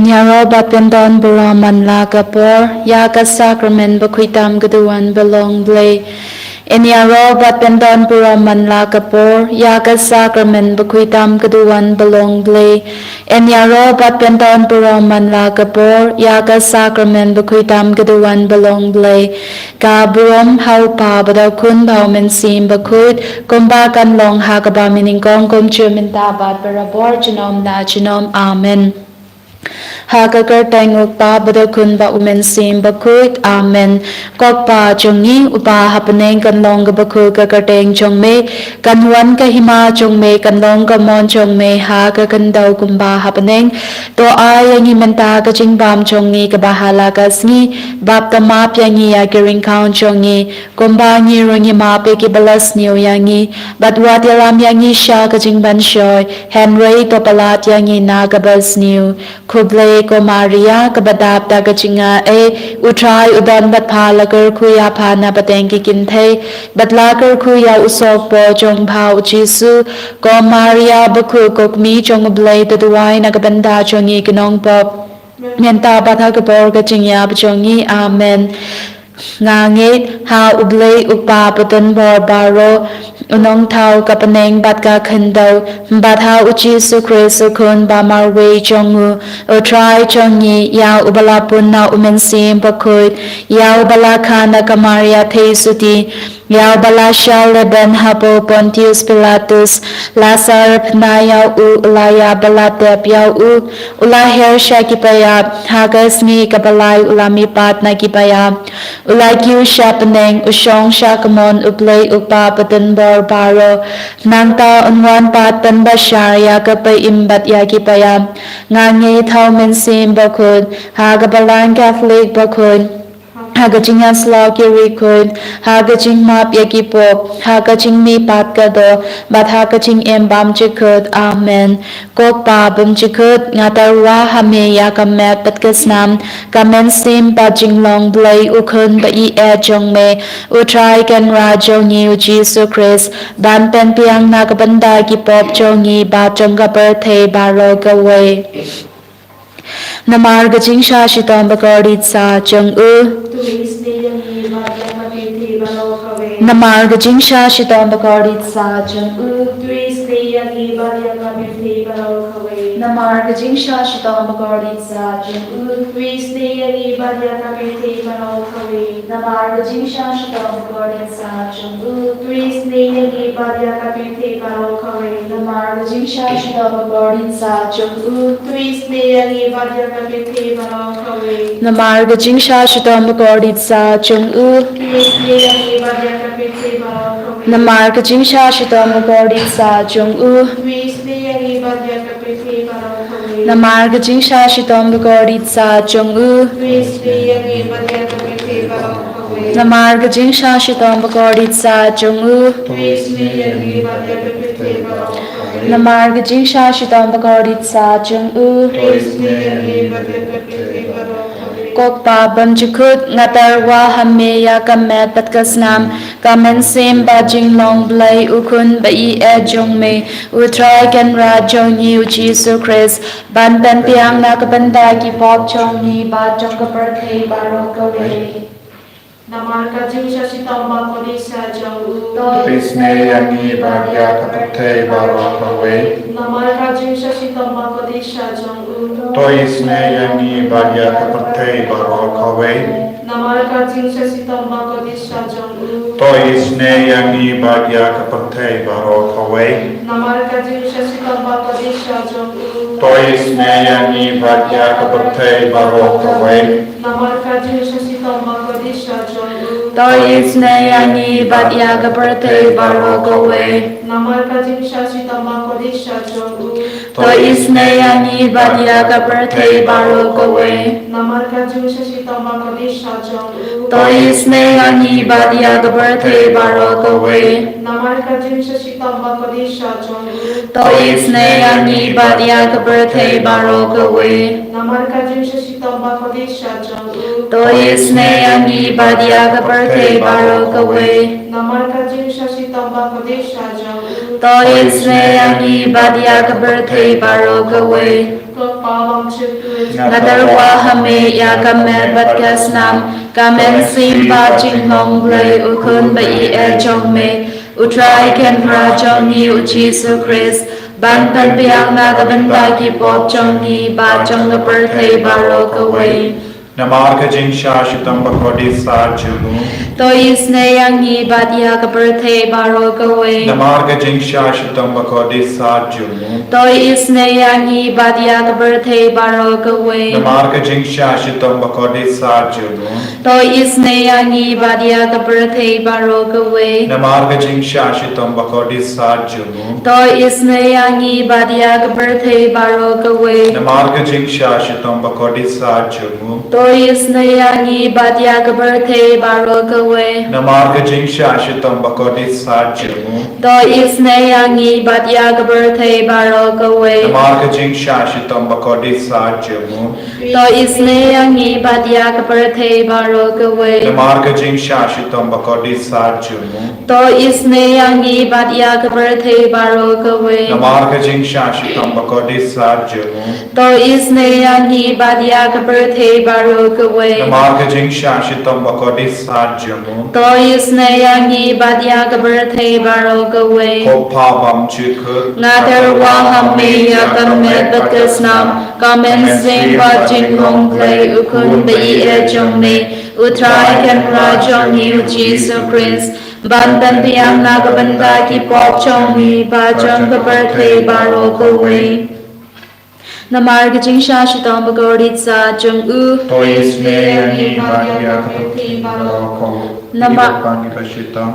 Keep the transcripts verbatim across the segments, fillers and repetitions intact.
Ïaroh bad pyndon burom man la ka por ïa ka sakramen bakhuid tam ka duwan ba long Blei. Ïaroh bad pyndon burom man la ka por ïa ka sakramen bakhuid tam ka duwan ba long Blei. Ïaroh bad pyndon burom man la ka por ïa ka sakramen bakhuid tam ka duwan ba long Blei. Ka burom ha u Kpa bad ha u Khun bad ha u Mynsiem Bakhuid, kumba kan long ha kaba mynnyngkong, kumjuh mynta bad barabor, junom la junom. Amen. Ha ka kyrteng u Kpa bad u Khun bad u Mynsiem Bakhuid. Amen. Ko Kpa jong ngi uba ha bneng, kan long kaba khuid ka kyrteng jong me, kan wan ka hima jong me, kan long ka mon jong me ha ka khyndew kumba ha bneng. To ai ïa ngi mynta ka jingbam jong ngi kaba ha la ka sngi, bad to map ïa ngi ïa ki ryngkang jong ngi, kumba ngi ruh ngi map ïa kiba la sniew ïa ngi, bad wat ïalam ïa ngi sha ka jingpynshoi, hynrei to palat ïa ngi na kaba sniew. Khublei ko Maria, kaba dap da ka jingaiei, u Trai u don bad pha, la kyrkhu ïa pha na pdeng ki kynthei, bad la kyrkhu ïa u sohpop jong pha u Jisu. Ko Maria bakhuid, ko Kmie jong u Blei, to duwai na ka bynta jong ngi ki nongpop, mynta bad ha ka por ka jingïap jong ngi. Amen. Nga ngeit ha u Blei u Kpa Batanbor baroh, u nongthaw ka bneng bad ka khyndew, bad ha u Jisu Khrist u Khun ba marwei jong u, u Trai jong ngi, ïa uba la pun na u Mynsiem Bakhuid, ïa uba la kha na ka Maria theisotti, ïa uba la shah lehbeiñ hapoh Pontius Pilatus, la syrphna ïa u, u la ïap bad la tep ïa u, u la her sha ki païap, ha ka sngi kaba lai u la mihpat na ki païap, u la kiew sha bneng, u shong sha ka mon u Blei u Kpa Batanbor baroh. Nangta un wan pat pynbishar ïa ka ba im bad ïa ki païap. Nga ngeit ha u Mynsiem Bakhuid, ha ka Balang Katholik bakhuid, ha ka jingïasyllok ïa ki riewkhuid, ha ka jingmap ïa ki pop, ha ka jingmihpat ka doh, bad ha ka jingim bymjukut. Amen. Ko Kpa bymjukut, nga tyrwa ha me ïa ka met bad ka snam, ka mynsiem bad jinglong Blei u Khun ba ïeit jong me, u Trai Kynrad jong ngi u Jisu Khrist, ban pynbiang na ka bynta ki pop jong ngi bad jong ka pyrthei baroh kawei. Namar ka jingshah shitom bakordit satia jong u. To isynei ïa ngi bad ïa ka pyrthei baroh kawei. Namar ka jingshah shitom bakordit satia jong u. To isynei ïa ngi bad ïa ka pyrthei baroh kawei. Namar ka jingshah shitom bakordit satia jong u. To isynei ïa ngi bad ïa ka pyrthei baroh kawei. Namar ka jingshah shitom bakordit satia jong u. To isynei ïa ngi bad ïa ka pyrthei baroh kawei. Namar ka jingshah shitom bakordit satia jong u. To isynei ïa ngi bad ïa ka pyrthei baroh kawei. Namar ka jingshah shitom bakordit satia jong u. To isynei ïa ngi bad ïa ka pyrthei baroh kawei. Namar ka jingshah shitom bakordit satia jong u. To isynei ïa ngi bad ïa ka pyrthei baroh kawei. Namar ka jingshah shitom bakordit satia jong u. To isynei ïa ngi bad ïa ka pyrthei baroh kawei. Namar ka jingshah shitom bakordit satia jong u. To isynei ïa ngi bad ïa ka pyrthei baroh kawei. Namar ka jingshah shitom bakordit satia jong u. To isynei ïa ngi bad ïa ka pyrthei baroh kawei. Ko Kpa bymjukut, nga tyrwa ha me ïa ka met bad ka snam, ka mynsiem bad jinglong Blei u Khun ba ïeit jong me, u Trai Kynrad jong ngi u Jisu Khrist, ban pynbiang na ka bynta ki pop jong ngi bad jong ka pyrthei baroh kawei. Namar ka jingshah shitom bakordit satia jong u. To isynei ïa ngi bad ïa ka pyrthei baroh kawei. Namar ka jingshah shitom bakordit satia jong u. To isynei ïa ngi bad ïa ka pyrthei baroh kawei. Namar ka jingshah shitom bakordit satia jong u. To isynei ïa ngi bad ïa ka pyrthei baroh kawei. Namar ka jingshah shitom bakordit satia jong u. To isynei ïa ngi bad ïa ka pyrthei baroh kawei. Namar ka jingshah shitom bakordit satia jong u. To isynei ïa ngi bad ïa ka pyrthei baroh kawei. Namar ka jingshah shitom bakordit satia jong u. To isynei ïa ngi bad ïa ka pyrthei baroh kawei. Namar ka jingshah shitom bakordit satia jong u. To isynei ïa ngi bad ïa ka pyrthei baroh kawei. Namar ka jingshah shitom bakordit satia jong u. To isynei ïa ngi bad ïa ka pyrthei baroh kawei. Namar ka jingshah shitom bakordit satia jong u. To isynei ïa ngi bad ïa ka pyrthei baroh kawei. Namar ka jingshah shitom bakordit sha jong u. To isynei ïa ngi bad ïa ka pyrthei baroh kawei. Ko Pa bymjukut. Nga tyrwa ha me ïa ka met bad ka snam, ka mynsiem bad jinglong Blei u Khun ba ïeit jong me, U Trai Kynrad jong ngi U Jisu Khrist, ban pynbiang na ka bynta ki pop jong ngi bad jong ka pyrthei baroh kawei. Namar ka jingshah shitom bakordit sha jong u. To isynei ïa ngi bad ïa ka pyrthei baroh kawei. Namar ka jingshah shitom bakordit sha jong u. To isynei ïa ngi bad ïa ka pyrthei baroh kawei. Namar ka jingshah shitom bakordit sha jong u. To isynei ïa ngi bad ïa ka pyrthei baroh kawei. Namar ka jingshah shitom bakordit sha jong u. To isynei ïa ngi bad ïa ka pyrthei baroh kawei. Namar ka jingshah shitom bakordit sha jong u. To isynei ïa ngi bad ïa ka pyrthei baroh kawei. Namar ka jingshah shitom bakordit sha jong u. To isynei ïa ngi bad ïa ka pyrthei baroh kawei. Namar ka jingshah shitom bakordit sha jong u. To isynei ïa ngi bad ïa ka pyrthei baroh kawei. Namar ka jingshah shitom bakordit sha jong u. To isynei ïa ngi bad ïa ka pyrthei baroh kawei. Namar ka jingshah shitom bakordit sha jong u. To isynei ïa ngi bad ïa ka pyrthei baroh kawei. Namar ka jingshah shitom bakordit sha jong u. To isynei ïa ngi bad ïa ka pyrthei baroh kawei. Ko Pa bymjukut. Nga tyrwa ha me ïa ka met bad ka snam, ka mynsiem bad jinglong Blei u Khun ba ïeit jong me, U Trai Kynrad jong ngi U Jisu Khrist, ban pynbiang na ka bynta ki pop jong ngi bad jong ka pyrthei baroh kawei. Namar ka jingshah shitom bakordit sha jong u. To isynei ïa ngi bad ïa ka pyrthei baroh kawei. Namar Ki bapang ki bashitom.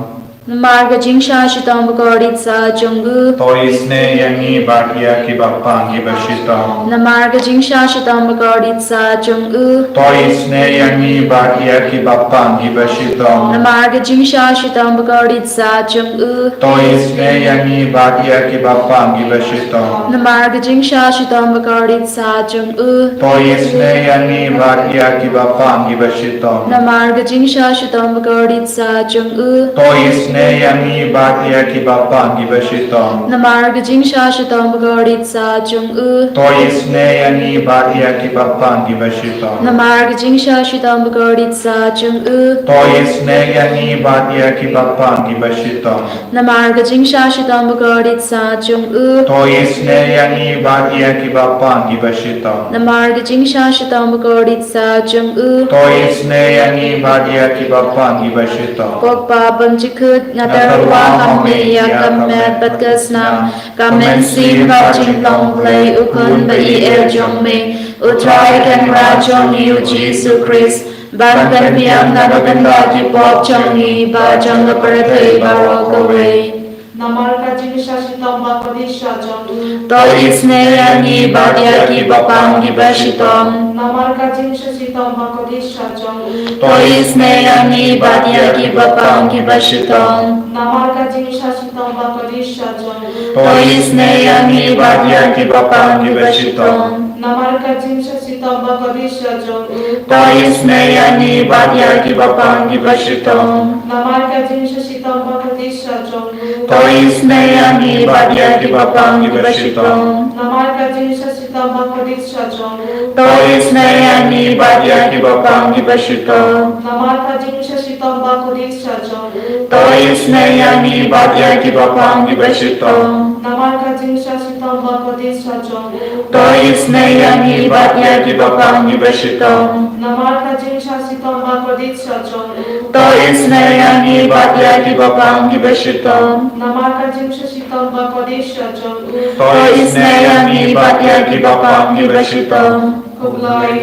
Namar ka jingshah shitom bakordit sha jong u. To isynei ïa ngi bad ïa ki bapang ki bashitom. Namar ka jingshah shitom bakordit sha jong u. To isynei ïa ngi bad ïa ki bapang ki bashitom. Namar ka jingshah shitom bakordit sha jong u. To isynei ïa ngi bad ïa ki bapang ki bashitom. Namar ka jingshah shitom bakordit sha jong u. To isynei ïa ngi bad ïa ki bapang ki bashitom. Namar ka jingshah shitom bakordit sha jong u. To isynei ïa ngi bad ïa ki bapang ki bashitom. Namar ka jingshah shitom bakordit sha jong u. To isynei ïa ngi bad ïa ki bapang ki bashitom. Namar ka jingshah shitom bakordit sha jong u. To isynei ïa ngi bad ïa ki bapang ki bashitom. Namar ka jingshah shitom bakordit sha jong u. To isynei ïa ngi bad ïa ki bapang ki bashitom. Namar ka jingshah shitom bakordit sha jong u. To isynei ïa ngi bad ïa ki bapang ki bashitom. Ko Pa bymjukut, nga tyrwa ha me ïa ka met bad ka snam, ka mynsiem bad jinglong Blei u Khun ba ïeit jong me, U Trai Kynrad jong ngi U Jisu Khrist, ban pynbiang na ka bynta ki pop jong ngi bad jong ka pyrthei baroh kawei. Namar ka jingshah shitom bakordit sha jong u. To isynei ïa ngi bad ïa ki bapang ki bashitom. Namar ka jingshah shitom bakordit sha jong u. To isynei ïa ngi bad ïa ki bapang ki bashitom. Namar ka jingshah shitom bakordit sha jong u. To isynei ïa ngi bad ïa ki bapang ki bashitom. Namar ka jingshah shitom bakordit sha jong u. To isynei ïa ngi bad ïa ki bapang ki bashitom. Namar ka jingshah shitom bakordit sha jong u. To isynei ïa ngi bad ïa ki bapang ki bashitom. Namar ka jingshah shitom bakordit sha jong u. To isynei ïa ngi bad ïa ki bapang ki bashitom. Namar ka jingshah shitom bakordit sha jong u. To isynei ïa ngi bad ïa ki bapang ki bashitom. Namar ka jingshah shitom bakordit sha jong u. To isynei ïa ngi bad ïa ki bapang ki bashitom. Namar ka jingshah shitom bakordit sha jong u. To isynei ïa ngi bad ïa ki bapang ki bashitom. Namar ka jingshah shitom bakordit sha jong u. To isynei ïa ngi bad ïa ki bapang ki bashitom. Ko Blei,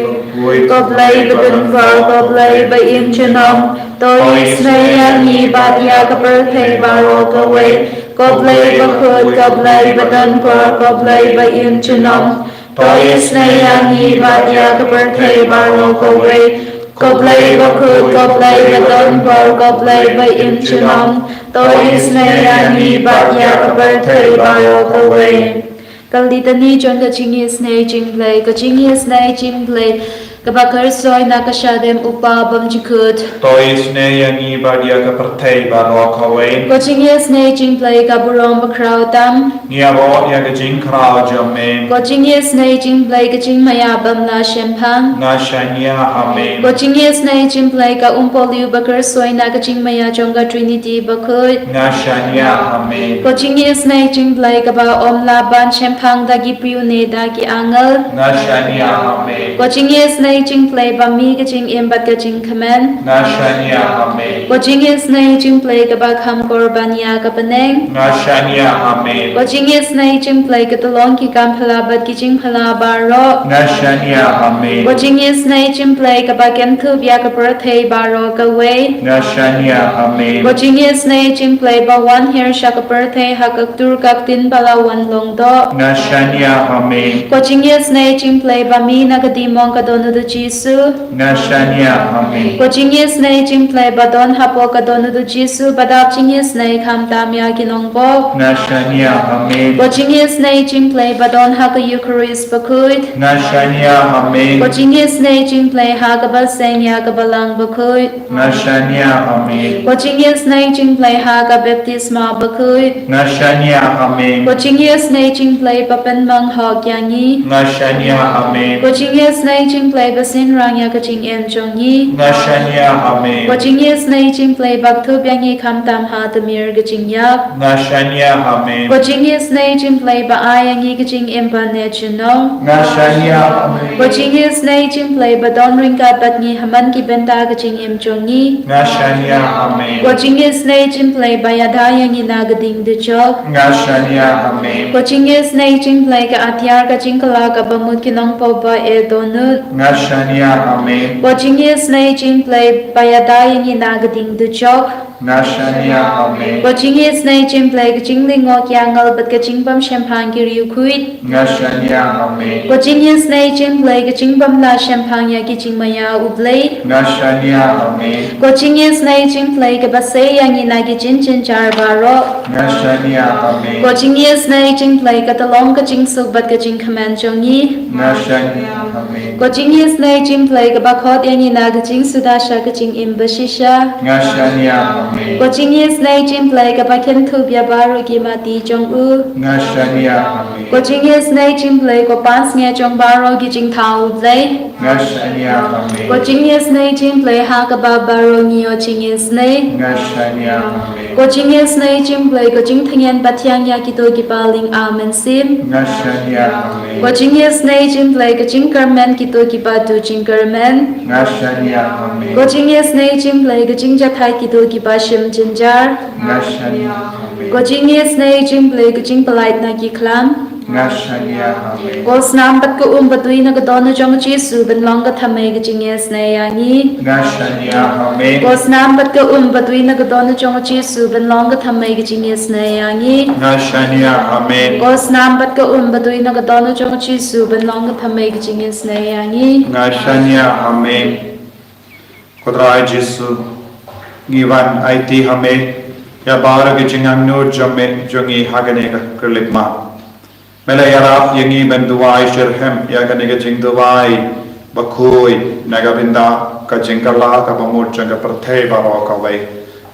ko Blei ba don bor, ko Blei ba im junom. To isynei ïa ngi bad ïa ka pyrthei baroh kawei. Ko Blei bakhuid, ko Blei ba don bor, ko Blei ba im junom. To isynei ïa ngi bad ïa ka pyrthei baroh kawei. Ko Blei bakhuid, ko Blei ba don bor, ko Blei ba im junom. To isynei ïa ngi bad ïa ka pyrthei baroh kawei. Ka litany jong ka jingisynei jong U Blei, ka jingisynei jong U Blei. Kaba ka roi na ka shadem u Kpa bymjukut. To isynei ïa ngi bad ïa ka pyrthei baroh kawei. Ko jingisynei jingpyllait ka burom bakhraw tam. Ngi ïaroh ïa ka jingkhraw jong me. Ko jingisynei jingpyllait ka jingmaïa bym la shemphang. Nga shaniah ha me. Ko jingisynei jingpyllait ka umpohliew ba ka roi na ka jingmaïa jong ka Trinity bakhuid. Nga shaniah ha me. Ko jingisynei jingpyllait kaba ym lah ban shemphang da ki briew ne da ki angel. Nga shaniah ha me. Ko jingisynei jingpyllait ba mih ka jingim bad ka jingkmen. Nga shaniah ha me. Ko jingisynei jingpyllait kaba kham kor ban ïa ka bneng. Nga shaniah ha me. Ko jingisynei jingpyllait ka tyllong ki kam phylla bad ki jingphylla baroh. Nga shaniah ha me. Ko jingisynei jingpyllait kaba kynthup ïa ka pyrthei baroh kawei. Nga shaniah ha me. Ko jingisynei jingpyllait ba wan hiar sha ka pyrthei ha ka ktur ka ktien ba la wan long doh. Nga shaniah ha me. Ko jingisynei jingpyllait ba mih na ka diengmong ka don u Jisu. Nga shaniah ha me. Ko jingisynei jingpyllait ba don hapoh ka don u Jisu ba dap jingisynei khamtam ïa ki nongpop. Nga shaniah ha me. Ko jingisynei jingpyllait ba don ha ka Eukharist bakhuid. Nga shaniah ha me. Ko jingisynei jingpyllait ha kaba seng ïa ka Balang bakhuid. Nga shaniah ha me. Ko jingisynei jingpyllait ha ka baptisma bakhuid. Nga shaniah ha me. Ko jingisynei jingpyllait ba pynmong hok ïa ngi. Nga shaniah ha me. Ko jingisynei jingpyllait ba synrang ïa ka jingim jong ngi. Nga shaniah ha me. Ko jingisynei jingpyllait ba kthup ïa ngi khamtam ha tmier ka jingïap. Nga shaniah ha me. Ko jingisynei jingpyllait ba ai ïa ngi ka jingim ba neh junom. Nga shaniah ha me. Ko jingisynei jingpyllait ba don ryngkat bad ngi ha man ki bynta ka jingim jong ngi. Nga shaniah ha me. Ko jingisynei jingpyllait ba ïada ïa ngi na ka ding dujok. Nga shaniah ha me. Ko jingisynei jingpyllait ka atiar ka jingkylla kaba mut ki nongpop ba e dohnud. Nga shaniah ha me. Ko jingisynei jingpyllait ba ïada ïa ngi na ka ding dujok. Nga shaniah ha me. Ko jingisynei jingpyllait ka jinglyngngoh ki angel bad ka jingbym shemphang ki riewkhuid. Nga shaniah ha me. Ko jingisynei jingpyllait ka jingbym la shemphang ïa ki jingmaïa U Blei. Nga shaniah ha me. Ko jingisynei jingpyllait kaba sei ïa ngi na ki jingjynjar baroh. Nga shaniah ha me. Ko jingisynei jingpyllait ka tyllong ka jingsuk bad ka jingkmen jong ngi. Nga shaniah ha me. Ko jingisynei jingpyllait kaba khot ïa ngi na ka jingsuda sha ka jingim bashisha. Nga shaniah ha me. Ko jingisynei jingpyllait kaba kynthup ïa baroh ki mati jong u. Nga shaniah ha me. Ko jingisynei jingpyllait ko pansngiat jong baroh ki jingthaw U Blei. Nga shaniah ha me. Ko jingisynei jingpyllait ha kaba baroh ngi ïoh jingisynei. Nga shaniah ha me. Ko jingisynei jingpyllait ko jingthngen ba thiang ïa kito kiba lyngba mynsiem. Nga shaniah ha me. Ko jingisynei jingpyllait ko jingkyrmen kito kiba duh jingkyrmen. Nga shaniah ha me. Ko jingisynei jingpyllait ko jingjahthait kito kiba shim jynjar. Nga shaniah ha me. Ko jingisynei jingpyllait ko jingpyllait na ki khlam. Nga shaniah ha me. Ko snam bad ka um ba dui na ka dohnud jong u Jisu ban long ka thymmei ka jingisynei ïa ngi. Nga shaniah ha me. Ko snam bad ka um ba dui na ka dohnud jong u Jisu ban long ka thymmei ka jingisynei ïa ngi. Nga shaniah ha me. Ko snam bad ka um ba dui na ka dohnud jong u Jisu ban long ka thymmei ka jingisynei ïa ngi. Nga shaniah ha me. Ko Trai Jisu, ngi wan aiti ha me ïa baroh ki jingangnud jong me, jong ngi ha kane ka khyllipmat. Me la ïarap ïa ngi ban duwai shitrhem ïa kane ka jingduwai bakhuid na ka bynta ka jingkylla kaba mut jong ka pyrthei baroh kawei,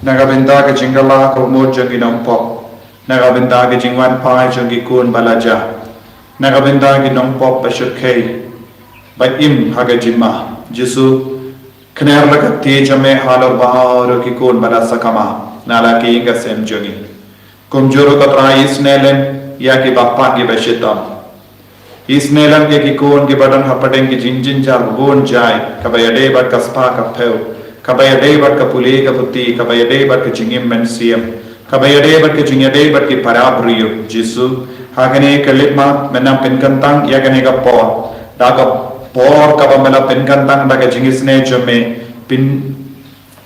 na ka bynta ka jingkylla kaba mut jong ki nongpop, na ka bynta ka jingwan phai jong ki khun ba la jah, na ka bynta ki nongpop ba shyrkhei ba im ha ka jingma. Jisu, khner la ka kti jong me halor baroh ki khun ba la sakma na la ki ïing ka sem jong ngi. Kumjuh ruh ko Trai, isynei lem ïa kiba pan kiba shitom. Isynei lem ïa ki khun kiba don hapdeng ki jingjynjar bun jait, kaba ïadei bad ka spah ka phew, kaba ïadei bad ka pule ka puthi, kaba ïadei bad ka jingim mynsiem, kaba ïadei bad ka jingïadei bad ki para briew. Jisu, ha kane ka khyllipmat me nang pynkyntang ïa kane ka por da ka por kaba me la pynkyntang da ka jingisynei jong me, pyn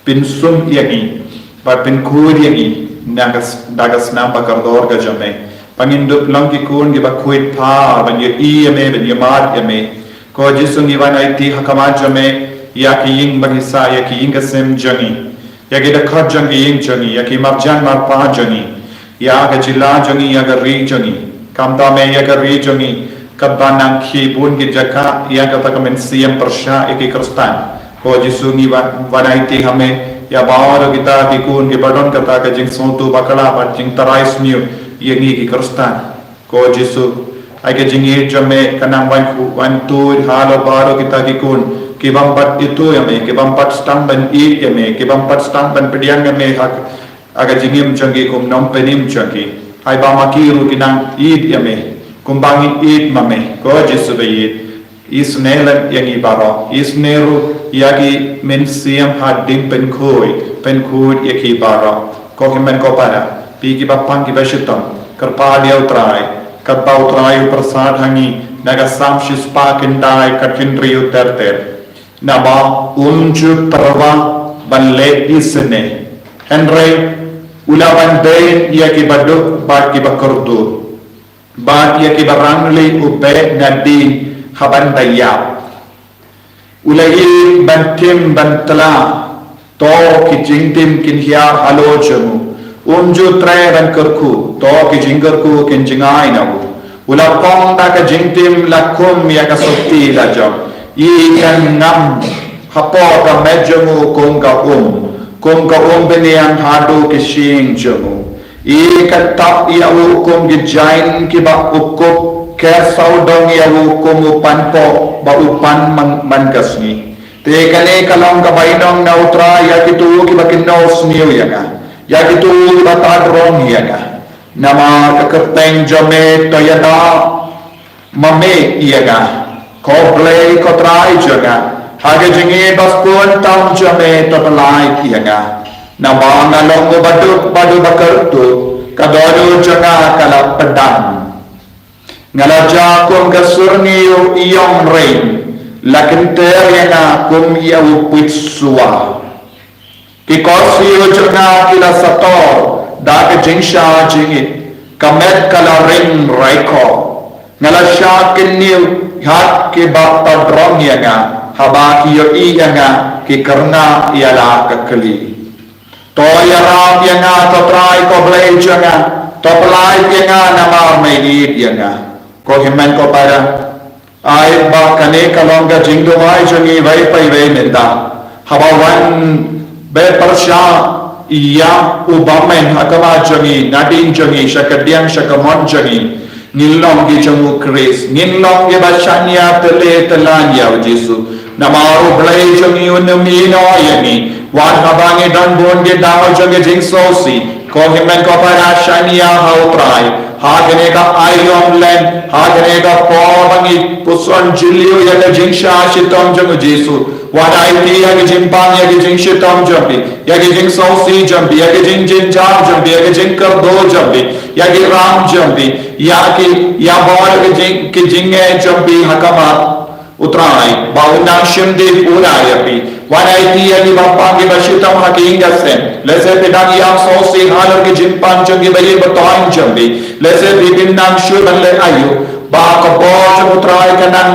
pynsum ïa ngi bad pynkhuid ïa ngi na ka s-, da ka snam ba kordor ka jong me, ba ngin dup long ki khun kiba khuid phar ban ïohi ïa me, ban ïamad ïa me. Ko Jisu, ngi wan aiti ha khmat jong me ïa ki ïing ba ngi sah, ïa ki ïing ka sem jong ngi, ïa ki dkhot jong ki ïing jong ngi, ïa ki marjan marpa jong ngi, ïa ka jylla jong ngi, ïa ka ri jong ngi, khamtam eh ïa ka ri jong ngi, Katba nang khie bun ki jaka ïa kata ka mynsiem pyrshah ïa ki Khristan. Ko Jisu ngi wan, wan aiti ha me ïa baroh kita ki khun kiba don kata ka jingsngewthuh bakla bad jingtharai sniew ïa ngi ki Khristan. Ko Jisu, ai ka jingïeit jong me ka nang wan, wan tuid halor baroh kita ki khun kibym pat ithuh ïa me, kibym pat sdang ban ïeit ïa me, kibym pat sdang ban pdiang ïa me ha ha ka jingim jong ki kum u Nongpynim jong ki. Haba ma ki ruh ki nang ïeit ïa me kumba ngi ïeit ma me. Ko Jisu ba ïeit, isynei lem ïa ngi baroh, isynei ruh ïa ki mynsiem hadien pynkhuid, pynkhuid ïa ki baroh. Ko Hynmen ko para, phi kiba pang kiba shitom, kyrpad ïa U Trai, katba U Trai u pyrsad ha ngi na ka Salm shispah khyndai, ka khyndai ter ter. Naba um ju tyrwa ban leh isynei, hynrei u la wan beiñ ïa kiba duk bad kiba kordor, bad ïa kiba rangli u beh nadien ha ban da ïap. U la ïeit ban tim ban tla, to ki jingtim kin hiar halor jong u. Um ju treh ban kyrkhu, to ki jingkyrkhu kin jngai na u. U la phong da ka jingtim, la khum ïa ka sotti lajong. Ïa kan ngam hapoh ka met jong u kum ka um, kum ka um bniang haduh ki shyieng jong u. Ïa ka tap ïa u kum ki jaiñ kiba u kup, ker sawdong ïa u kum u panpoh ba u pan man, man ka sngi. Te kane ka long ka bainong na U Trai ïa kito kiba kynnoh sniew ïa nga, ïa kito kiba tad rong ïa nga. Namar ka kyrteng jong me to ïada ma me ïa nga, ko Blei ko Trai jong nga. Ha ka jingïeit ba sngewthuh tam jong me to pyllait ïa nga. Naba nga long uba duk bad uba kyrduh, ka dohnud jong nga ka la pdang. Nga la jah kum ka sur ngiew ïong rein, la kynter ïa nga kum ïa u pit suwa. Ki khohsiew jong nga ki la sator da ka jingshah jingit, ka met ka la ring raikhoh. Nga la shah kynniew ha kiba tad rong ïa nga, haba ki ïohi ïa nga ki kyrngah ïa la ka kli. To ïarap ïa nga, to Trai ko Blei jong nga, to pyllait ïa nga namar me ïeit ïa nga. Ko hynmen ko para, ai ba kane ka long ka jingduwai jong ngi iwei pa iwei mynta. Haba wan beh pyrshah ïa u bymman ha khmat jong ngi, nadien jong ngi, sha ka diang sha ka mon jong ngi, ngin long ki jong u Khrist, ngin long kiba shaniah tele telan ïa u Jisu. Namar u Blei jong ngi un ym ïehnoh ïa ngi wat haba ngi don bun ki daw jong ka jingsngewsih. Ko hynmen ko para, shaniah ha u Trai ha kane ka aïom lem, ha kane ka por ba ngi puson jylliew ïa ka jingshah shitom jong u Jisu. Wat aiti ïa ka jingpang, ïa ka jingshitom jong phi, ïa ka jingsngewsih jong phi, ïa ka jingjynjar jong phi, ïa ka jingkyrduh jong phi, ïa ki ram jong phi, ïa ki, ïa baroh ka jing, ka jingeh jong phi ha khmat u Trai, ba un nang shim dih pura ïa phi. Wat aiti ïa kiba pang kiba shitom ha ki ïing ki sem. Lehse phi dang ïam sngewsih halor ki jingpang jong kiba ïeit ba thoh jong phi. Lehse phi dang nang shu ban leh aïu, ba ka bor jong u Trai ka nang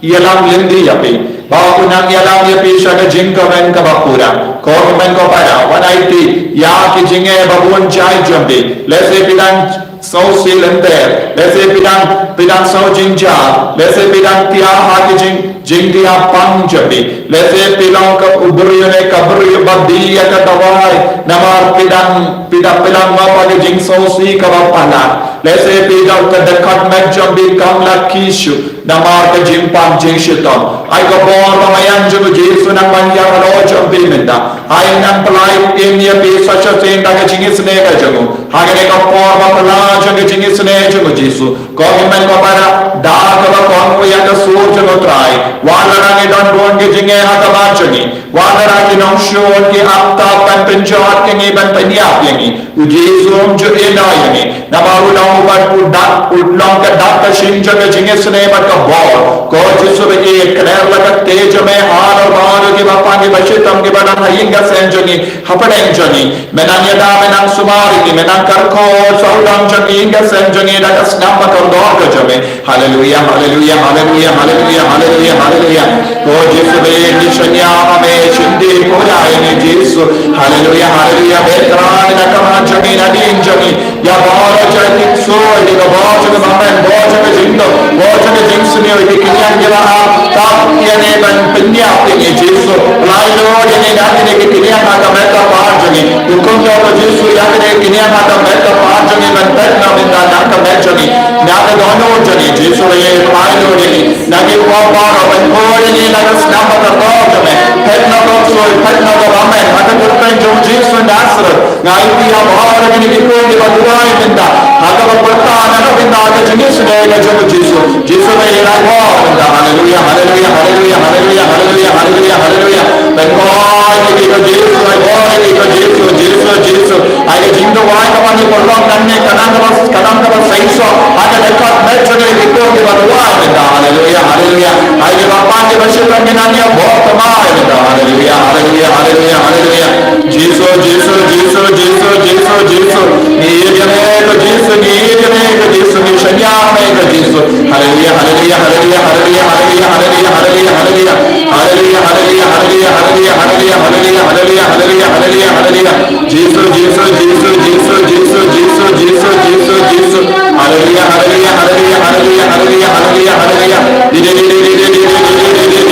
ïalam lynti ïa phi, ba u nang ïalam ïa phi sha ka jingkmen kaba pura. Ko hynmen ko para, wat aiti ïa ki jingeh ba bun jait jong phi. Lehse phi dang sngewsih lynter, lehse phi dang, phi dang sngew jynjar, lehse phi dang thiah ha ki jing, jingthiah pang jong phi. Lehse phi long ka u briew ne ka briew ba die ïa ka dawai, namar phi dang, phi dang, phi dang ngop ha ka jingsngewsih kaba palat. Lehse phi dang, ka dkhot met jong phi kam lad ki shuh namar ka jingpang jingshitom. Ai ka bor ba maïan jong u Jisu nang ban ïaid halor jong phi mynta. Ai nang pyllait im ïa phi sa shisien da ka jingisynei ka jong u ha kane ka por ba phylla jong ka jingisynei jong u Jisu. Ko hynmen ko para, da kaba kohnguh ïa ka sur jong u Trai, wat la ngi don bun ki jingeh ha khmat jong ngi, wat la ki nongshun ki ap tap ban pynjot ïa ngi, ban pynïap ïa ngi, u Jisu um ju ïehnoh ïa ngi. Namar u long uba, u dak, u long ka dak ka shim jong ka jingisynei bad ka bor. Ko Jisu ba ïeit, kner la ka kti jong me halor baroh kiba pang kiba shitom kiba don ha ïing ha sem jong ngi, hapdeng jong ngi. Me nang ïada, me nang sumar ïa ngi, me nang kyrkhu sawdong jong ngi, ïing ha sem jong ngi da ka snam ba kordor ka jong me. Haleluia, haleluia, haleluia, haleluia, haleluia, haleluia. Ko Jisu ba ïeit, ngi shaniah ha me, shim dih pura ïa ngi Jisu. Haleluia, haleluia. Beh trai na ka khmat jong ngi. nadien jong ngi. Ïa bor jong ki ksuid, ïa ka bor jong ka bymmen, bor jong ka jingduk, bor jong ka jingsniew, ïa ki kynïang kiba ap, tap ïa ngi ban pynïap ïa ngi Jisu. Lai lut ïa ngi na kine ki kynïang ha ka met ka par jong ngi. Hukum jong ka Jisu ïa kine ki kynïang ha ka met ka par jong ngi ban peit na bynta na ka met jong ngi, na ka dohnud jong ngi Jisu. Ïa ngi lai lut ïa ngi na ki pop baroh, ban poi ïa ngi na ka snam ba kordor jong me. Peit na ka ksuid, peit na ka bymmen, ha ka kyrteng jong Jisu Nasareth. Nga ïeit ïa baroh kine ki khun kiba duwai mynta ha kaba pyrta na ka bynta ka jingisynei ka jong u Jisu. Jisu, me ïa baroh mynta. Haleluia, haleluia, haleluia, haleluia, haleluia, haleluia, haleluia. Pynban ïa ki ko Jisu, ai baroh ïa ki ko Jisu, Jisu, Jisu. Ai ka jingduwai kaba ngi pynlong nangne ka long kaba, ka long kaba seisoh ha ka dkhot met jong ngi, ki khun kiba duwai mynta. Haleluia, haleluia. Ai kiba pan kiba shitom, ngi nang ïa baroh thymmai mynta. Haleluia, haleluia, haleluia, haleluia. Jisu, Jisu, Jisu, Jisu, Jisu, Jisu. Ngi ïeit ïa me ko Jisu, ngi ïeit ïa me ko Jisu, ngi shaniah ïa me ko Jisu. Haleluia, haleluia, haleluia, haleluia, haleluia, haleluia, haleluia. Haleluia, haleluia, haleluia, haleluia, haleluia, haleluia, haleluia, haleluia, haleluia. Jisu, Jisu, Jisu, Jisu, Jisu, Jisu, Jisu, Jisu, Jisu. Haleluia, haleluia, haleluia, haleluia, haleluia, haleluia, haleluia. Haleluia, haleluia, haleluia, haleluia,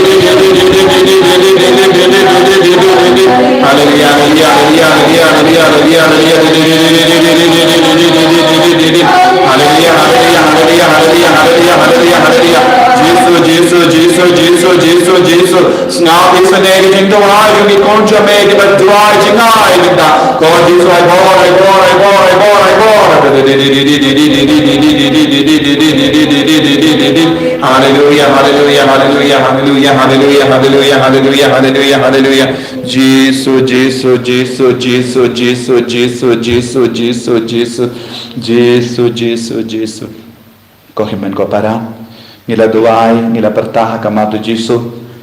haleluia, haleluia. Haleluia, haleluia, haleluia, haleluia, haleluia, haleluia, haleluia. Jisu, Jisu, Jisu, Jisu, Jisu, Jisu. Sngap isynei ka jingduwai jong ki khun jong me kiba duwai jngai mynta. Ko Jisu, ai bor, ai bor, ai bor, ai bor, ai bor. Haleluia, haleluia, haleluia, haleluia, haleluia, haleluia, haleluia, haleluia, haleluia, haleluia. Jisu, Jisu, Jisu, Jisu, Jisu, Jisu, Jisu, Jisu, Jisu. Jisu, Jisu, Jisu. Ko hynmen ko para, ngi la duwai, ngi la pyrta ha khmat u Jisu.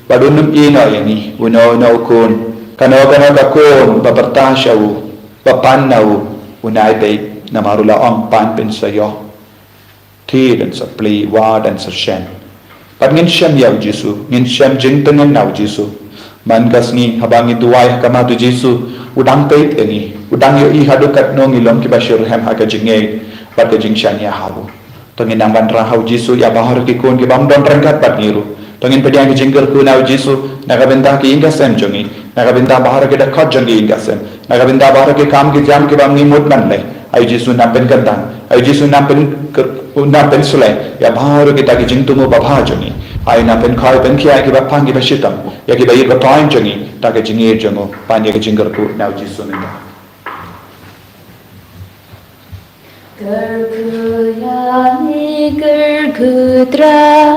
Bad un ym ïehnoh ïa ngi, uno uno u khun, kano kano ka khun ba pyrta sha u, ba pan na u, un ai beit, namar u la ong pan phin sa ïoh, thied yn sa plie, wad yn sa shem. Bad ngin shem ïa u Jisu, ngin shem jingtngen na u Jisu. Man ka sngi haba ngi duwai ha khmat u Jisu, u dang peit ïa ngi, u dang ïohi haduh katno ngi long kiba shitrhem ha ka jingngeit bad ka jingshaniah ha u. To ngin nang wanrah ha u Jisu ïa baroh ki khun ki bym don ryngkat bad ngi ruh. To ngin pdiang ka jingkyrkhu na u Jisu na ka bynta ki ïing ki sem jong ngi, na ka bynta baroh ki dkhot jong ki ïing ki sem, na ka bynta baroh ki kam ki jam kiba ngi mut ban leh. Ai u Jisu, nang pynkyntang. Ai u Jisu, nang pyn, nang pynsleh ïa baroh kita ki jingthmu babha jong ngi. Ai nang pynkhoi pynkhia ïa kiba phang kiba shitom, ïa kiba ïeit ba thoiñ jong ngi da ka jingïeit jong u. Pan ïa ka jingkyrkhu na u Jisu mynta. Kyrkhu ïa ngi, kyrkhu Trai.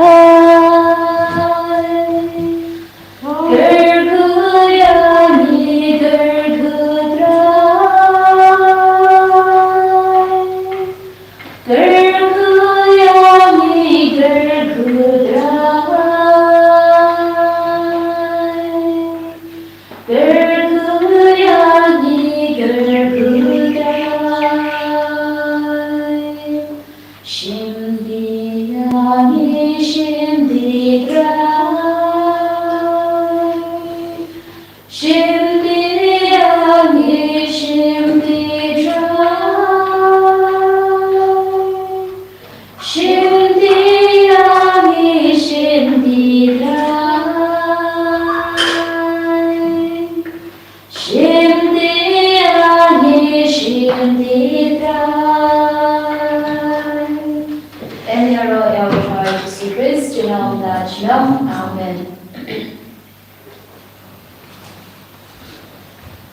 Kyrkhu ïa ngi, kyrkhu Trai. Kyrkhu ïa ngi, kyrkhu Trai. Kyrkhu ïa ngi, kyrkhu Trai. Shim ti ïa ngi, shim ti Trai. Shim ti ïa ngi, shim ti Trai. Shim ti ïa ngi, shim ti Trai. Shim ti ïa ngi, shim ti Trai. Em ïaroh ïa u Trai Jisu Khrist, junom da junom.